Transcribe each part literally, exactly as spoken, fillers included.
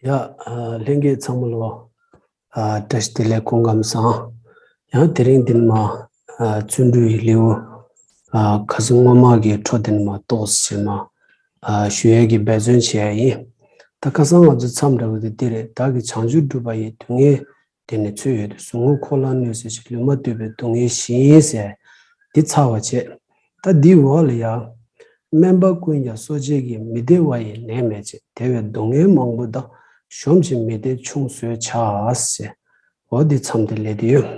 ཡ། ཨ། ལྷན་རྒྱས་ཚང་མ་ལོ། ཨ། བཀྲ་ཤིས་བདེ་ལེགས། སྐུ་ཁམས་བཟང་། ཡང་དེ་རིང་འདི་ནས་མར། ཨ། བརྩོན་འགྲུས་ཀྱི་ལེའུ། ཨ། ཁ་སང་སྔོན་མ་གི་འཕྲོ་འདི་ནས་མར་ཏོག་ཙམ་མར། ཨ། ཞུ་ཡས་ཀྱི་འབད་བརྩོན་བྱེད་ཡ་ཡིན། ད་ཁ་སང་ང་ཚོ་མཚམས་འདྲ་བོ་དེ་འདི་རེད། བདག་གིས་བྱང་ཆུབ་སྒྲུབ་པ་ཡི། སྡུག་བསྔལ་དེ་ནི་ཚོད་ཡོད་དེ། ཟུག་རྔུ་འཁོར་ལོས་གནོད་བྱེད་ཅིང་། ལུས་མ་བཏུབ་པའི་སྡུག་བསྔལ་ཞི་ཡིན་ཟེར། འདི་ཚར་བ་བྱས། ད་འདིའི་འོག་ལ་ཡ། དམན་པ་ཀུན་ཀྱང་གསོ་བྱེད་ཀྱི། མི་བདེ་བ་ཡི་ནད་མེད་ཅིང་། དེ་བས་སྡུག་བསྔལ་མང་པོ་དག། གཞོམ་ཕྱིར་མི་བདེ་ཆུང་བཟོད་བྱ་ཟེར། འོ་འདི་མཚམས་དེ་སླེབས་ཏེ་ཡོད།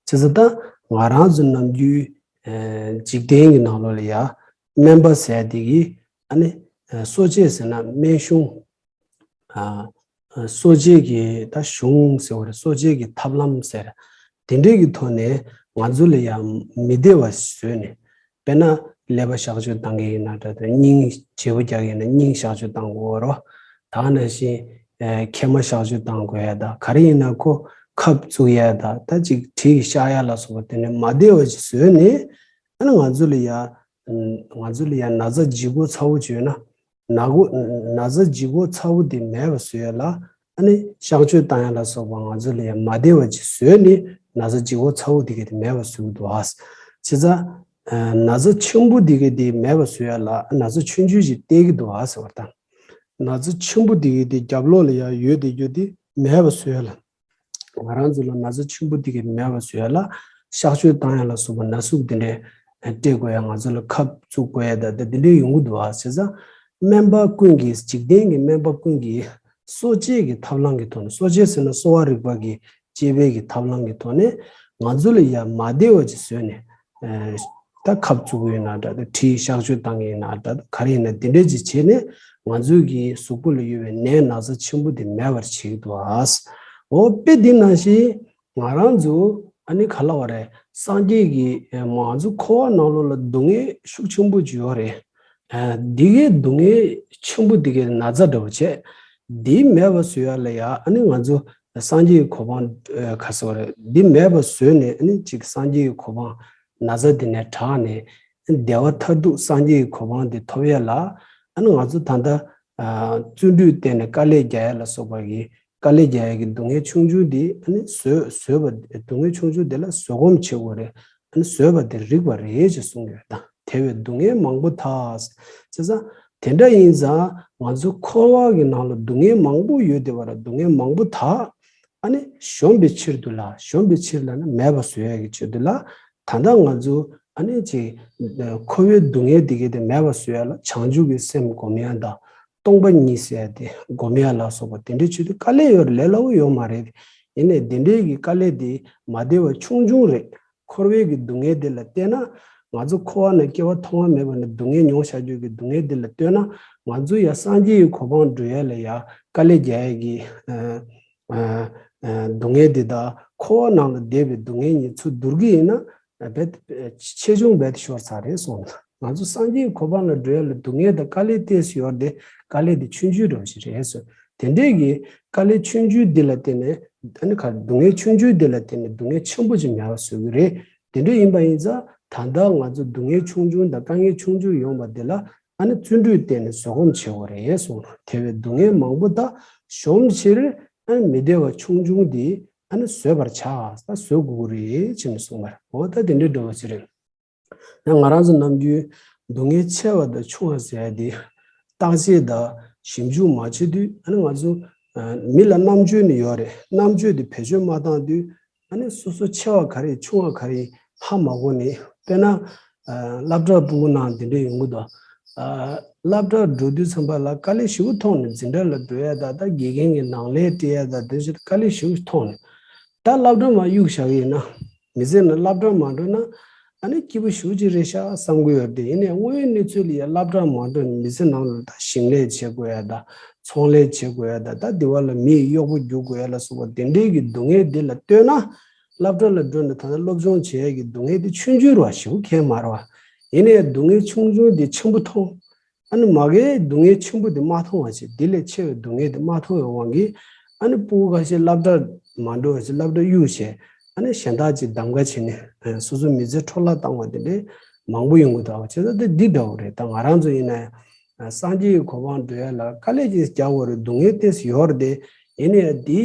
བྱས་ཙང་ད་ང་རང་ཚོ་ནམ་རྒྱུན། ཨ། འཇིག་རྟེན་གྱི་ནང་ལོགས་ལ་ཡ། དམན་པ་ཟེར་དེ་གི། ཨ་ནི། ཨ། གསོ་བྱེད་ཟེར་ན་སྨན་གཞུང་། ཨ། གསོ་བྱེད་ཀྱི་ད་གཞུང་ཟེར་བ་རེད། གསོ་བྱེད་ཀྱི་ཐབས་ལམ་ཟེར། དེ་འདྲའི་གི་ཐོག་ནས་ང་ཚོ་ལ་ཡང་མི་བདེ་བ་བཟོས་ནས། དཔེར་ན་ཀླད་པ་གཤག་བཅོས་བཏང་གི་ཡིན་ན་འདྲ། ད་སྙིང་བརྗེ་པོ་རྒྱག་གི་ཡིན་ན་སྙིང་གཤག་བཅོས་བཏང་དགོས་རོ། ད་ནང་བཞིན། ཨ། མཁལ་མ་གཤག་བཅོས་བཏང་དགོས་ཡ། ད་ག་རེ་ཡིན་ན་ཁོ་ཁབ་བཙུགས་ཡ། ད་ད་ཅིག་གྲི་གིས་གཤག་ཡ་ལ་སོགས་པ་དེ་ནས་མ་བདེ་བ་ཅིག་བཟོས་ནས། ཨ་ནི་ང་ཚོ་ལ་ཡ། ང་ཚོ་ལ་ཡ་ན་ཚ་ལྗིད་ཁོག་ཚ་བོ་བྱོས་ན། ན་ཁོ། ན་ཚ་ལྗིད་ཁོག་ཚ་བོ་དེ་མེད་པ་བཟོ་ཡ་ལ། ཨ་ནི་གཤག་བཅོས་བཏང་ཡ་ལ་སོགས་པ་ང་ཚོ་ལ་ཡ་མ་བདེ་བ་ཅིག་བཟོས་ནས་ན་ཚ་ལྗིད་ཁོག་ཚ་བོ་དེ་ག་དེ་མེད་པ་བཟོ་གི་འདུག་ཨ། བྱས་ཙང་། ཨ། ན་ཚ་ཆེན་པོ་དེ་ག་དེ་མེད་པ་བཟོ་ཡ་ལ་ན་ཚ་ཆུང་ཆུང་ཞིག་སྟེར་གི་འདུག་ཨ་ཟེར་བ་དང་། ན་ཚ་ཆེན་པོ་དེ་ག་དེ་རྒྱབ་ལོགས་ལ་ཡ་ཡོད་དེ་རྒྱུ་དེ་མེད་པ་བཟོ་ཡ་ལ། ང་རང་ཚོ་ལ་ན་ཚ་ཆེན་པོ་དེ་ག་མེད་པ་བཟོ་ཡ་ལ། གཤག་བཅོས་བཏང་ཡ་ལ་སོགས་པ་ན་ཟུག་དེ་འདྲའི་སྤྲད་དགོས་ཡ། ང་ཚོ་ལ་ཁབ་བཙུགས་དགོས་ཡ་ད་ད་དེ་འདྲའི་ཡོང་གི་འདུག་ཨ། བྱས་ཙང་དམན་པ་ཀུན་གྱིས། འཇིག་རྟེན་གྱི་དམན་པ་ཀུན་གྱིས་གསོ་བྱེད་ཀྱི་ཐབས་ལམ་གྱི་ཐོག་ནས། གསོ་བྱེད་ཟེར་ན་གསོ་བ་རིག་པ་གི་དཔྱད་པའི་གི་ཐབས་ལམ་གྱི་ཐོག་ནས་ང་ཚོ་ལ་ཡ་མ་བདེ་བ་ཅིག་བཟོས་ནས། ཨ། ད་ཁབ་བཙུགས་ཡོད་ན་འདྲ། ད་གྲི་གཤག་བཅོས་བཏང་གི་ཡིན་ན་འདྲ། ད་ག་རེ་ཡིན་ན་དེ་འདྲ་ཅིག་བྱས་ནས་ང་ཚོའི་གི་གཟུགས་པོ་ལ་ཡོད་པའི་ནད་ན་ཚ་ཆེན་པོ་དེ་མེད་པར་བྱེད་ཀྱི་འདུག་ཨ། འོ་དཔེ་འདི་ནང་བཞིན་ང་རང་ཚོ་ཨ་ནི་ག་ལབ་དགོས་རེད། སངས་རྒྱས་ཀྱི། ཨ། ང་ཚོ་འཁོར་བ་ནང་ལོགས་ལ་སྡུག་བསྔལ་ཤུགས་ཆེན་པོ་ཅིག་ཡོད་རེད། ཨ། འདི་གའི་སྡུག་བསྔལ་ཆེན་པོ་འདི་གའི་ན་ཚ་འདྲ་བོ་བྱས། འདི་མེད་པ་བཟོ་ཡ་ལ་ཡ། ཨ་ནི་ང་ཚོ་སངས་རྒྱས་ཀྱི་གོ་འཕང་། ཨ། ག་ཟེར་བ་རེད། འདི་མེད་པ་བཟོས་ནས། ཨ་ནི་ཅིག་སངས་རྒྱས་ཀྱི་གོ་འཕང་། ན་ཚ་འདི་ནས་དྲག་ནས་བདེ་བ་མཐར་ཐུག་སངས་རྒྱས་ཀྱི་གོ་འཕང་འདི་ཐོབ་ཡ་ལ། ཨ་ནི་ང་ཚོ་ད་ལྟ། ཨ། བརྩོན་འགྲུས་བསྟེན་ནས་དཀའ་ལས་རྒྱག་ཡ་ལ་སོགས་པ་གི། དཀའ་ལས་རྒྱག་ཡ་གི་སྡུག་བསྔལ་ཆུང་ཆུང་འདི། ཨ་ནི་བཟོད། བཟོད་པ། སྡུག་བསྔལ་ཆུང་ཆུང་འདི་ལ་བཟོད་སྒོམ་བྱེད་དགོས་རེད། ཨ་ནི་བཟོད་པ་འདི་རིག་པ་རེད་ཅེས་གསུངས་ཡོད། ད་དེ་བས་སྡུག་བསྔལ་མང་པོ་དག། བྱས་ཙང་དེ་འདྲ་ཡིན་ཙང་ང་ཚོ་འཁོར་བ་གི་ནང་ལ་སྡུག་བསྔལ་མང་པོ་ཡོད་བསྡད་པ་ར། སྡུག་བསྔལ་མང་པོ་དག། ཨ་ནི་གཞོམ་པའི་ཕྱིར་དུ་ལ། གཞོམ་པའི་ཕྱིར་ལ་ནི་མེད་པ་བཟོ་ཡ་གི་ཆེད་དུ་ལ། ད་ལྟ་ང་ཚོ་ཨ་ནི་ཅིག་འཁོར་བའི་སྡུག་བསྔལ་འདི་གའི་དེ་མེད་པ་བཟོ་ཡ་ལ་བྱང་ཆུབ་ཀྱི་སེམས་སྒོམ་ཡ་དང་། སྟོང་པ་ཉིད་ཟེར་ཡ་དེ་སྒོམ་ཡ་ལ་སོགས་པ་དེ་འདྲའི་ཆེད་དུ་དཀའ་ལས་ཡོད་རེད། ལས་སླ་བོ་ཡོད་མ་རེད། ཡིན་ནའི་དེ་འདྲའི་གི་དཀའ་ལས་དེ་མ་བདེ་བ་ཆུང་ཆུང་རེད། འཁོར་བའི་གི་སྡུག་བསྔལ་དེ་ལ་བལྟས་ན། ང་ཚོ་འཁོར་བ་ན་སྐྱེ་བ་ཐོག་མ་མེད་པ་ནས་སྡུག་བསྔལ་མྱོང་བཞག་རྒྱུ་གི་སྡུག་བསྔལ་དེ་ལ་ལྟོས་ན། ང་ཚོ་ཡ་སངས་རྒྱས་ཀྱི་གོ་འཕང་འགྲོ་ཡ་ལ་ཡ་དཀའ་ལས་རྒྱག་ཡ་གི། ཨ། ཨ། ཨ། སྡུག་བསྔལ་དེ་དང་འཁོར་བ་ནང་ལ་བསྡད་པའི་སྡུག་བསྔལ་གཉིས་ཚུར་བསྡུར་གི་ཡིན་ན། རྦད་དེ་ཆེ་ཆུང་རྦད་དེ་ཤོར་ཚར་རེད་གསུངས། ང་ཚོ་སངས་རྒྱས་ཀྱི་གོ་འཕང་ལ་འགྲོ་ཡ་ལ་སྡུག་བསྔལ་དང་དཀའ་ལས་ཏོག་ཙམ་ཡོད་རེད་དེ། དཀའ་ལས་དེ་ཆུང་ཆུང་འདྲ་བོ་ཞིག་རེད་གསུངས། དེ་འདྲའི་གི་དཀའ་ལས་ཆུང་ཆུང་འདི་ལ་བརྟེན་ནས། ཨ་ནི་ག་སྡུག་བསྔལ་ཆུང་ཆུང་འདི་ལ་བརྟེན་ནས་སྡུག་བསྔལ་ཆེན་པོ་ཅིག་མེད་པ་བཟོ་གི་རེད། དེ་འདྲ་ཡིན་པ་ཡིན་ཙང་། ད་ལྟ་ང་ཚོ་སྡུག་བསྔལ་ཆུང་ཆུང་དང་དཀའ་ངལ་ཆུང་ཆུང་ཡོང་བ་འདི་ལ། ཨ་ནི་བརྩོན་འགྲུས་བསྟེན་ནས་བཟོད་སྒོམ་བྱེད་དགོས་རེད་གསུངས། དེ་བས་སྡུག་བསྔལ་མང་པོ་དག། གཞོམ་ཕྱིར། ཨ་ནི་མི་བདེ་བ་ཆུང་ཆུང་འདི། ཨ་ནི་བཟོད་པར་བྱ། ད་བཟོད་དགོས་ཀྱི་རེད་ཅེས་ནས་གསུངས་པ་རེད། འོ་ད་དེ་འདྲའི་འགྲོ་བ་ཅིག་རེད། ཡང་ང་རང་ཚོ་ནམ་རྒྱུན་སྡུག་བསྔལ་ཆེ་བ་དང་ཆུང་བ་ཟེར་ཡ་དེ་བརྟག་དཔྱད་དང་ཞིབ་འཇུག་མ་བྱེད་དུས། ཨ་ནི་ང་ཚོ་མི་ལ་རྣམ་དཔྱོད་ནི་ཡོད་རེད། རྣམ་དཔྱོད་དེ་བེད་སྤྱོད་མ་བཏང་དུས། ཨ་ནི་སོ་སོ་ཆེ་བ་ག་རེ་ཆུང་བ་ག་རེ་ཧ་མ་གོ་ནས། དཔེར་ན། ཨ། སློབ་གྲྭ་ཕྲུ་གུ་ནང་འདི་འདྲ་ཡོང་གི་འདུག། ཨ། སློབ་གྲྭ་འགྲོ་དུས་ཙམ་པ་ལ་དཀའ་ལས་ཞེ་པོ་མཐོང་ནས། འཛིན་གྲྭ་ལ་འགྲོ་ཡ་དང་། ད་དགེ་རྒན་གྱི་ནང་ལས་སྤྲད་ཡ་དང་། དེ་ཚོ་དཀའ་ལས་ཞེ་པོ་མཐོང་ནས། ད་སློབ་གྲྭ་མར་གཡུག་བཞག་གི་ཡིན་ན། མི་ཚེ་ནང་སློབ་གྲྭ་མ་འགྲོ་ན། ཨ་ནི་སྐྱིད་པོ་ཞེ་པོ་ཅིག་རེད་ཤག་བསམ་གྱི་ཡོད་རེད། ཡིན་ནའི་དངོས་ཡོད་གནས་ཚུལ་ལ་ཡ་སློབ་གྲྭ་མ་འགྲོ་ནས་མི་ཚེ་ནང་ལ་ད་ཞིང་ལས་བྱེད་དགོས་ཡ་དང་། ཚོང་ལས་བྱེད་དགོས་ཡ་དང་། ད་དེ་བ་ལ་མི་ཡི་གཡོག་པོ་རྒྱུག་དགོས་ཡ་ལ་སོགས་པ་དེ་འདྲའི་གི་སྡུག་བསྔལ་འདི་ལ་ལྟོས་ན། སློབ་གྲྭ་ལ་འགྲོ་ནས་ད་ལྟ་སློབ་སྦྱོང་བྱེད་ཡ་གི་སྡུག་བསྔལ་དེ་ཆུང་ཆུང་རེད་པ། ཞེ་པོ་གང་ཡང་མ་རེད་པ། ཡིན་ནའི་སྡུག་བསྔལ་ཆུང་ཆུང་དེ་ཆེན་པོ་མཐོང་། ཨ་ནི་མ་གིའི་སྡུག་བསྔལ་ཆེན་པོ་དེ་མ་མཐོང་བ་བྱས། དེ་ལས་ཆེ་བའི་སྡུག་བསྔལ་དེ་མ་མཐོང་བའི་དབང་གིས། ཨ་ནི་ཕྲུ་གུ་ཁ་ཤས་སློབ་གྲྭ་མ་འགྲོ་བ་བྱས། སློབ་གྲྭ་གཡུག་བྱས། ཨ་ནི་གཞན་དག་ཅིག་གདམ་ག་བྱས་ནས། ཨ། སོ་སོའི་མི་ཚེ་འཕྲོ་བརླག་བཏང་བ་དེ་འདྲའི་མང་པོ་ཡོང་གི་འདུག་པ། བྱས་ཙང་དེ་འདི་འདྲ་བོ་རེད། ད་ང་རང་ཚོ་ཡིན་ན་ཡང་ སངས་རྒྱས་ཀྱི་གོ་འཕང་འགྲོ་ཡ་ལ་དཀའ་ལས་ཅིག་རྒྱག་དགོས་རེད། སྡུག་བསྔལ་ཏོག་ཙམ་ཡོད་རེད་དེ། ཡིན་ནའི་འདི་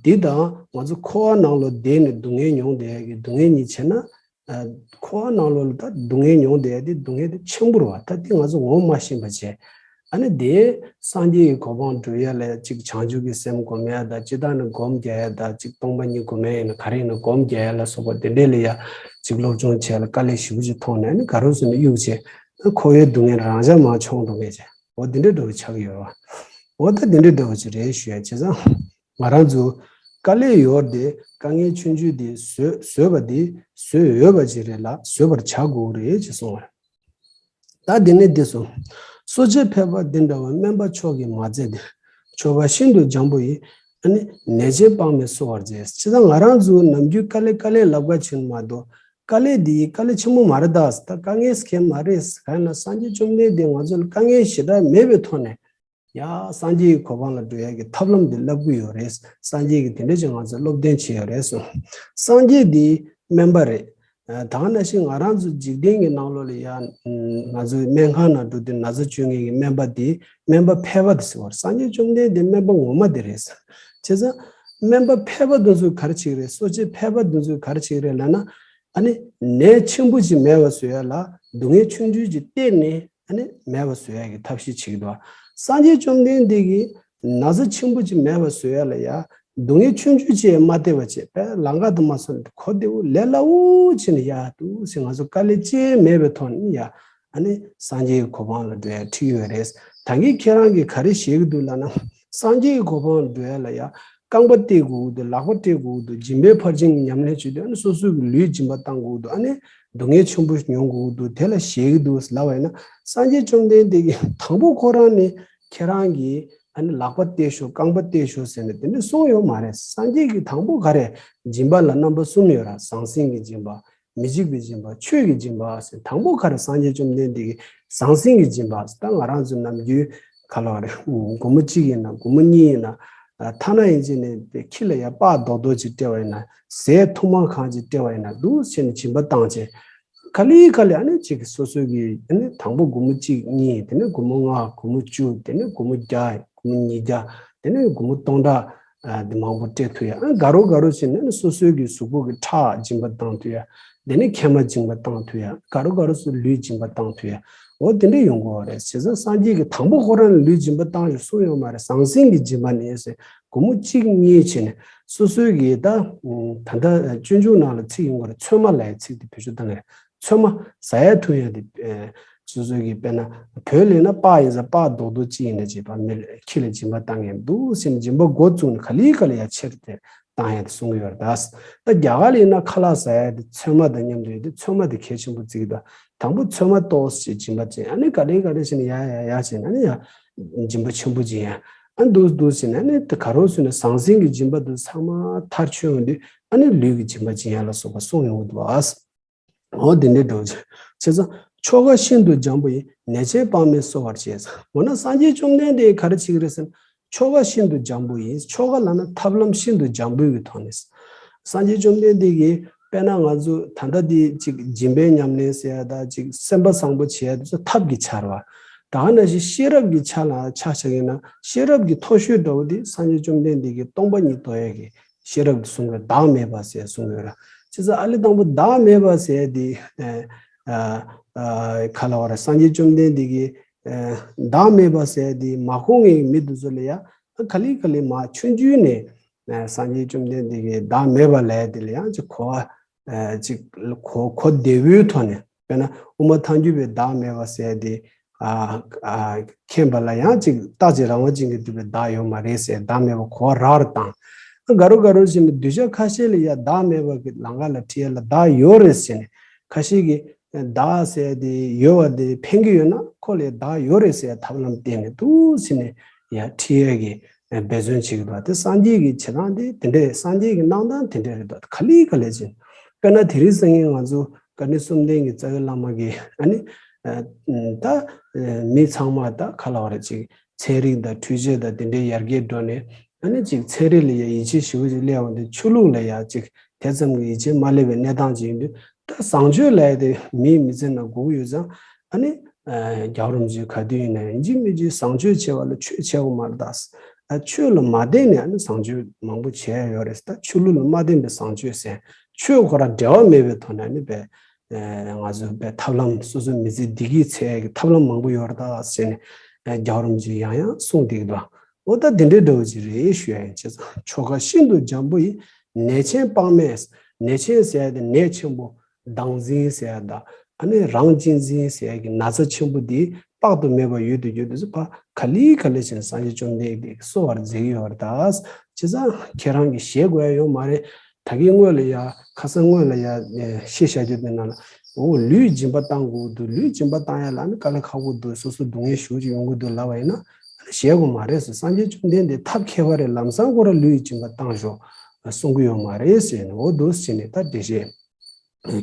འདི་དང་ང་ཚོ་འཁོར་བ་ནང་ལོགས་བསྡད་ནས་སྡུག་བསྔལ་མྱོང་བསྡད་ཡ་གི་སྡུག་བསྔལ་གཉིས་བྱས་ན། འཁོར་བ་ནང་ལོགས་ལ་ད་སྡུག་བསྔལ་མྱོང་བསྡད་ཡ་དེ་སྡུག་བསྔལ་དེ་ཆེན་པོ་རེད་བ། ད་དེ་ང་ཚོ་ངོ་མ་ཤེས་པ་བྱས། ཨ་ནི་དེ་སངས་རྒྱས་ཀྱི་གོ་འཕང་སྒྲུབ་ཡ་ལ་ཅིག་བྱང་ཆུབ་ཀྱི་སེམས་སྒོམ་ཡ་དང་། སྤྱིར་བཏང་ནི་སྒོམ་རྒྱག་ཡ་དང་། ཅིག་སྟོང་པ་ཉིད་སྒོམ་ཡ་ཡིན་ན་ག་རེ་ཡིན་ན་སྒོམ་རྒྱག་ཡ་ལ་སོགས་པ་དེ་འདྲས་ལ་ཡ་ཅིག་སློབ་སྦྱོང་བྱས་ལ་དཀའ་ལས་ཞེ་པོ་ཅིག་ཐོག་ནས། ཨ་ནི་ག་རེ་ཟེར་ན་གཡུག་བྱས། ཨ་འཁོར་བའི་སྡུག་བསྔལ་རང་འཇགས་མར་མཆོང་འགྲོ་མཁན་བྱས། འོ་དེ་འདྲས་འདྲ་བོ་ཆགས་ཀྱི་ཡོད་བ། འོ་ད་དེ་འདྲས་འདྲ་བོ་ཅིག་རེད་ཞུ་ཡ། བྱས་ཙང་ང་རང་ཚོ་དཀའ་ལས་ཡོད་དེ་དཀའ་ངལ་ཆུང་ཆུང་དེ་བཟོད་བཟོད་པ་དེ་བཟོད་འོས་པ་ཅིག་རེད་ལ་བཟོད་པར་བྱ་དགོས་རེད་ཅེས་གསུངས་པ་རེད། ད་དེ་ནས་འདི་གསུངས། གསོ་དཔྱད་ཕལ་པ་འདི་འདྲ་བ། སྨན་པ་མཆོག་གིས་མ་མཛད་དེ། མཆོག་དགའ་ཤིན་ཏུ་འཇམ་པོ་ཡིས། ཨ་ནི་ནད་ཅན་དཔག་མེད་གསོ་བར་མཛད། བྱས་ཙང་ང་རང་ཚོ་ནམ་རྒྱུན་དཀའ་ལས་དཀའ་ལས་ལབ་ག་བྱེད་ནི་མ་གཏོགས། དཀའ་ལས་འདི་དཀའ་ལས་ཆེན་པོ་མ་རེད་ད། ད་དཀའ་ངལ་ཟེར་མཁན་མ་རེད། གང་ཡིན་ན་སངས་རྒྱས་བཅོམ་ལྡན་འདས་ང་ཚོ་ལ་དཀའ་ངལ་ཞེ་དྲག་མེད་པའི་ཐོག་ནས། ཡ། སངས་རྒྱས་ཀྱི་གོ་འཕང་ལ་འགྲོ་ཡ་གི་ཐབས་ལམ་འདི་བསླབ་ཀྱི་ཡོད་རེད། སངས་རྒྱས་ཀྱིས་དེ་འདྲ་ཅིག་ང་ཚོ་སློབ་སྟོན་བྱས་ཡོད་རེད་གསུངས། སངས་རྒྱས་འདི་སྨན་པ་རེད། ད་ག་ནང་བཞིན་ང་རང་ཚོ་འཇིག་རྟེན་གྱི་ནང་ལོགས་ལ་ཡ། ང་ཚོའི་སྨན་ཁང་ནང་འགྲོ་དུས་ན་ཚ་བཅོས་མཁན་གྱི་སྨན་པ་འདི་སྨན་པ་ཕལ་པ་དེ་ཟེར་བ་རེད། སངས་རྒྱས་བཅོམ་ལྡན་འདས་སྨན་པ་ངོ་མ་དེ་རེད། བྱས་ཙང་སྨན་པ་ཕལ་པ་དེ་ཚོས་ག་རེ་བྱེད་ཀྱི་རེད། གསོ་དཔྱད་ཕལ་པ་དེ་ཚོས་ག་རེ་བྱེད་ཀྱི་རེད་ལབ་ན། ཨ་ནི་ནད་ཆེན་པོ་ཅིག་མེད་པ་བཟོ་ཡ་ལ་སྡུག་བསྔལ་ཆུང་ཆུང་ཅིག་བལྟས་ནས། ཨ་ནི་མེད་པ་བཟོ་ཡ་གི་ཐབས་ཤེས་བྱེད་ཀྱི་འདུག། སངས་རྒྱས་བཅོམ་ལྡན་འདས་ཀྱིས་ན་ཚ་ཆེན་པོ་ཅིག་མེད་པ་བཟོ་ཡ་ལ་ཡ་སྡུག་བསྔལ་ཆུང་ཆུང་ཅིག་མ་བལྟས་པ་བྱས། དཔེ་ལམ་ཁ་དུ་མ་སོང་ནས་གོ་བདེ་བོ་ལས་སླ་བོ་བྱས་ནས་ཡ་འདུག་ཟེར། ང་ཚོ་དཀའ་ལས་ཅི་མེད་པའི་ཐོག་ནས་ཡ། ཨ་ནི་སངས་རྒྱས་ཀྱི་གོ་འཕང་ལ་འགྲོ་ཡ་ཁྲིད་ཡོད་རེད། ད་གིན་ཁྱེད་རང་གིས་ག་རེ་བཤད་ཀྱི་འདུག་ལབ་ན། སངས་རྒྱས་ཀྱི་གོ་འཕང་ལ་འགྲོ་ཡ་ལ་ཡ། རྐང་པ་བཏེག་དགོས་ཀྱི་འདུག། ལག་པ་བཏེག་དགོས་ཀྱི་འདུག། སྦྱིན་པའི་ཕར་ཕྱིན་གྱི་ཉམས་ལེན་བྱེད་དུས། ཨ་ནི་སོ་སོའི་གི་ལུས་སྦྱིན་པ་བཏང་དགོས་ཀྱི་འདུག། ཨ་ནི་སྡུག་བསྔལ་ཆེན་པོ་མྱོང་དགོས་ཀྱི་འདུག། དེ་ལ་བཞེས་ཀྱི་འདུག་ལབ་པ་ཡིན་ན། སངས་རྒྱས་བཅོམ་ལྡན་འདས་ཀྱིས་དང་པོ་ཁོ་རང་ནས་ཁྱེད་རང་གིས་ཨ་ནི་ལག་པ་བཏེག་ཤོག། རྐང་པ་བཏེག་ཤོག་ཟེར་ནས་དེ་འདྲ་གསུངས་ཡོད་མ་རེད། སངས་རྒྱས་ཀྱིས་དང་པོ་ག་རེ། སྦྱིན་པ་ལ་རྣམ་པ་གསུམ་ཡོད་ར། ཟང་ཟིང་གི་སྦྱིན་པ། མི་འཇིགས་པའི་སྦྱིན་པ། ཆོས་ཀྱི་སྦྱིན་པ་ཟེར། དང་པོ་ག་རེ། སངས་རྒྱས་བཅོམ་ལྡན་འདས་ཀྱིས་ཟང་ཟིང་གི་སྦྱིན་པ་ཟེར། ད་ང་རང་ཚོ་ནམ་རྒྱུན་ག་ལབ་རེད། སྒོར་མོ་གཅིག་ཡིན་ན། སྒོར་མོ་གཉིས་ཡིན་ན། ཐ་ན་ཡིན་ཅིག་ནས་ཁྱི་ལ་ཡ་སྤགས་རྡོག་རྡོག་ཅིག་སྤྲད་པ་ཡིན་ན། ཟས་ཐུར་མ་གང་ཅིག་སྤྲད་པ་ཡིན་ན། འདུག་བྱས་ནས་སྦྱིན་པ་བཏང་བྱས། ག་ལེ་ག་ལེ་ཨ་ནི་ཅིག་སོ་སོ་གི་ཨ་ནི་དང་པོ་སྒོར་མོ་གཅིག་གཉིས། དེ་ནས་སྒོར་མོ་ལྔ། སྒོར་མོ་བཅུ། དེ་ནས་སྒོར་མོ་བརྒྱ། སྒོར་མོ་ཉིས་བརྒྱ། དེ་ནས་སྒོར་མོ་སྟོང་ཕྲག་ཨ་འདི་མང་པོ་སྤྲད་ཐུབ་ཡ། ཨ་དགའ་རབ་དགའ་རབ་བྱས་ནས་ནི་སོ་སོའི་གི་གཟུགས་པོ་གི་ཁྲག་སྦྱིན་པ་བཏང་ཐུབ་ཡ། དེ་ནས་མཁལ་མ་སྦྱིན་པ་བཏང་ཐུབ་ཡ། དགའ་རབ་དགའ་རབ་སུ་ལུས་སྦྱིན་པ་བཏང་ཐུབ་ཡ། འོ་དེ་འདྲ་ཡོང་དགོས་པ་རེད། བྱས་ཙང་སངས་རྒྱས་ཀྱིས་དང་པོ་ཁོ་རང་ལ་ལུས་སྦྱིན་པ་བཏང་ཞེས་གསུངས་ཡོད་མ་རེད། ཟང་ཟིང་གི་སྦྱིན་པ་ནི་ཟེར། སྒོར་མོ་གཅིག་གཉིས་བྱས་ནས་སོ་སོའི་གི་ད་ད་ལྟ་སྤྱོད་འཇུག་ནང་ལ་ཚིག་ཡོང་གི་རེད། ཚོད་མ་ལབ་ཡ་ཚིག་དེ་བེད་སྤྱོད་བཏང་གི་རེད། ཚོད་མ་ཟ་ཡ་འཐུང་ཡ་དེ། ཨེ། སོ་སོའི་གི་དཔེར་ན་བོད་ལ་ཡིན་ན་སྤགས་ཡིན་ཙང་སྤགས་རྡོག་རྡོག་གཅིག་ཡིན་ན་བྱས་པ་མི་ལ་ཁྱི་ལ་སྦྱིན་པ་བཏང་ཡ་འདུག་ཟེར་ནས་སྦྱིན་པ་འགོ་བཙུགས་ནས་ག་ལེ་ག་ལེ་ཡ་ཆེར་དེ་བཏང་ཡ་དེ་གསུང་གི་ཡོད་རེད་ད། ད་རྒྱ་གར་ལ་ཡིན་ན་ཁ་ལག་ཟ་ཡ་དེ་ཚོད་མ་དང་མཉམ་དུ་ཡོད་དེ། ཚོད་མ་དེ་གལ་ཆེན་པོ་བརྩི་གི་འདུག། དང་པོ་ཚོད་མ་ཏོག་ཙམ་སྦྱིན་པ་བྱས། ཨ་ནི་ག་ལེ་ག་ལེ་བྱས་ནས་ཡ་ཡ་ཡ་བྱས་ནས། ཨ་ནི་ཡ་སྦྱིན་པ་ཆེན་པོ་སྦྱིན་ཡ། ཨ་འདུག་འདུག་ཟེར་ནས། ཨ་ནི་དེ་ག་རེ་ཟེར་ན་ཟང་ཟིང་གི་སྦྱིན་པ་དེ་ཚང་མ་མཐར་ཆོད་ཡོང་དུས། ཨ་ནི་ལུས་ཀྱི་སྦྱིན་པ་སྦྱིན་ཡ་ལ་སོགས་པ་གསུངས་ཡོང་གི་འདུག་ཨ། འོ་དེ་འདྲའི་འགྲོ་བྱེད་ཙང་། མཆོག་དགའ་ཤིན་ཏུ་འཇམ་པོ་ཡིས། ནད་ཅན་དཔག་མེད་གསོ་བར་བྱེད། འོ་ན་སངས་རྒྱས་བཅོམ་ལྡན་འདས་ག་རེ་བྱེད་ཀྱི་རེད་ཟེར་ན། མཆོག་དགའ་ཤིན་ཏུ་འཇམ་པོ་ཡིས། མཆོག་དགའ་ལབ་ན་ཐབས་ལམ་ཤིན་ཏུ་འཇམ་པོའི་གི་ཐོག་ནས། སངས་རྒྱས་བཅོམ་ལྡན་འདས་ཀྱིས་དཔེར་ན་ང་ཚོ་ད་ལྟ་འདི་ཅིག་སྦྱིན་པའི་ཉམས་ལེན་ཟེར་ཡ་ད་ཅིག་སེམས་པ་བཟང་པོ་བྱེད་ཡ་དེ་ཚོ་ཐབས་ཀྱི་ཆ་རེད་བ། ད་ག་ནང་བཞིན་ཤེས་རབ་ཀྱི་ཆ་ལ་ཆ་བཞག་ཡིན་ན། ཤེས་རབ་ཀྱི་མཐོ་ཤོས་འདྲ་བོ་དེ་སངས་རྒྱས་བཅོམ་ལྡན་འདས་ཀྱིས་སྟོང་པ་ཉིད་རྟོགས་ཡ་གི་ཤེས་རབ་ཏུ་གསུངས་པའི་བདག་མེད་པ་ཟེར་གསུངས་ཡོད་ར། བྱས་ཙང་ཨ་ལེ་དང་པོ་བདག་མེད་པ་ཟེར་དེ། ཨ་ཨ་ག་ལབ་དགོས་རེད། སངས་རྒྱས་བཅོམ་ལྡན་འདས་ཀྱིས་ཨ་བདག་མེད་པ་ཟེར་དེ་མ་གོ་མཁན་གྱི་མི་དེ་ཚོ་ལ་ཡ་ག་ལེ་ག་ལེ་མར་ཆུང་ཆུང་ནས་ཨ་སངས་རྒྱས་བཅོམ་ལྡན་འདས་ཀྱིས་བདག་མེད་པ་ལབ་ཡ་དེ་ལ་ཡང་ཅིག་གོ་བ་ཨ་ཅིག་གོ་གོ་བདེ་བོའི་ཐོག་ནས། དཔེར་ན་དབུ་མ་ཐལ་འགྱུར་བའི་བདག་མེད་པ་ཟེར་དེ། ཨ་ཨ་མཁྱེན་པ་ལ་ཡང་ཅིག་རྟག་གཅིག་རང་དབང་ཅན་གྱིས་གྲུབ་པའི་བདག་ཡོད་མ་རེད་ཟེར། བདག་མེད་པ་གོ་བ་རག་རུ་བཏང་། དགའ་རབ་དགའ་རབ་བྱས་ནས་གདུལ་བྱ་ཁ་ཤས་ལ་ཡ་བདག་མེད་པ་གི་ལམ་ཁ་ལ་ཁྲིད་ཡ་ལ་བདག་ཡོད་རེད་ཟེར་ནས། ཁ་ཤས་ཀྱིས་བདག་ཟེར་དེ་ཡོད་པ་དེ་ཕན་གྱི་ཡོད་ན་ཁོ་ལ་བདག་ཡོད་རེད་ཟེར་ཐབས་ལམ་བསྟན་ནས་འདུག་ཟེར་ནས་ཡ་ཁྲིད་ཡ་གི་འབད་བརྩོན་བྱེད་ཀྱི་འདུག། དེ་སངས་རྒྱས་ཀྱི་བྱེད་སྟངས་དེ་དེ་འདྲས། སངས་རྒྱས་ཀྱི་གནང་སྟངས་དེ་འདྲས་རེད་འདུག། ག་ལེ་ག་ལེ་བྱས། དཔེར་ན་དེ་རིང་སང་ཉིན་ང་ཚོ་དཀའ་གནད་གསུམ་ལྡན་གྱི་རྩ་བའི་བླ་མ་གིས་ཨ་ནི་ཨ་ད་མི་ཚང་མ་ད་ག་ལབ་དགོས་རེད། ཅིག་ཚན་རིག་དང་འཕྲུལ་ཆས་དང་དེ་འདྲའི་ཡར་རྒྱས་འགྲོ་ནས། ཨ་ནི་ཅིག་ཚན་རིག་ལ་ཡ་ཡིད་ཆེས་ཞེ་པོ་ཅིག་སླེབས་ཡོང་དུས། ཆོས་ལུགས་ལ་ཡ་ཅིག་དེ་ཙམ་གྱི་ཡིད་ཆེས་མ་སླེབས་པའི་གནས་སྟངས་ཅིག་ཡིན་དུས། ད་བཟང་སྤྱོད་ལབ་ཡ་དེ་མིའི་མི་ཚེ་ནང་དགོས་ཀྱི་ཡོད་ཙང་། ཨ་ནི་ རྒྱལ་བ་རིན་པོ་ཆེ་ག་དུས་ཡིན་ན་ཡིན་གཅིག་མིན་གཅིག་བཟང་སྤྱོད་བྱེད་པ་ལ་ཆོས་བྱེད་དགོས་མ་རེད་ད། ཆོས་ལ་མ་བརྟེན་ནས་ཨ་ནི་བཟང་སྤྱོད་མང་པོ་བྱས་ཡོད་རེད་ད། ཆོས་ལུགས་ལ་མ་བརྟེན་པའི་བཟང་སྤྱོད་ཟེར། ཆོས་ཁོ་རང་འབྲེལ་བ་མེད་པའི་ཐོག་ནས་ཨ་ནི་པའི་ང་ཚོའི་པའི་ཐབས་ལམ་སོ་སོའི་མི་ཚེ་བདེ་སྐྱིད་འཚོལ་ཡག་གི་ཐབས་ལམ་མང་པོ་ཡོད་རེད་ད་ཟེར་ནས་རྒྱལ་བ་རིན་པོ་ཆེས་ཡང་ཡང་གསུངས་བསྡད་ཀྱི་འདུག་འོ་ད་དེ་འདྲའི་འདྲ་བོ་ཅིག་རེད་ཞུ་ཡ་ཡིན། བྱས་ཙང་ཆོ་ག་ཤིན་ཏུ་འཇམ་པོ་ཡིས། ནད་ཆེན་དཔག་མེད། ནད་ཆེན་ཟེར་ཡ་དེ་ནད་ཆེན་པོ། བདག་འཛིན་ཟེར་ཡ་དང་། ཨ་ནི་རང་གཅེས་འཛིན་ཟེར་ཡ་གི་ན་ཚ་ཆེན་པོ་འདི་དཔག་ཏུ་མེད་པ་ཡོད་དུ་ཡོད་དུ་ཕ་ག་ལེ་ག་ལེ་བྱས་ནས་སངས་རྒྱས་བཅོམ་ལྡན་འདས་ཀྱིས་གསོ་བར་མཛད་ཀྱི་ཡོད་རེད་ད། བྱས་ཙང་ཁྱེད་རང་གིས་ཞེད་དགོས་ཡ་ཡོད་མ་རེད། ད་གིན་སྔོན་ལ་ཡ་ཁ་སང་སྔོན་ལ་ཡ་ཤེས་བྱ་རྒྱུ་དེ་ནང་ལ་འོ་ལུས་སྦྱིན་པ་བཏང་དགོས་འདུག་ལུས་སྦྱིན་པ་བཏང་ཡ་ལ་ཨ་ནི་དཀའ་ལས་ཁག་པོ་འདུག་སོ་སོ་སྡུག་བསྔལ་ཞེ་པོ་ཅིག་ཡོང་གི་འདུག་ལབ་པ་ཡིན་ན་ཨ་ནི་ཞེད་དགོས་མ་རེད་ཟེར། སངས་རྒྱས་བཅོམ་ལྡན་འདས་ཐབས་མཁས་པ་རེད། ལམ་སང་ཁོ་རང་ལུས་སྦྱིན་པ་བཏང་ཤོག་གསུང་གི་ཡོད་མ་རེད་ཟེར་ནས་འོ་འདུག་ཟེར་ནས་ད་འགྲེལ་བཤད་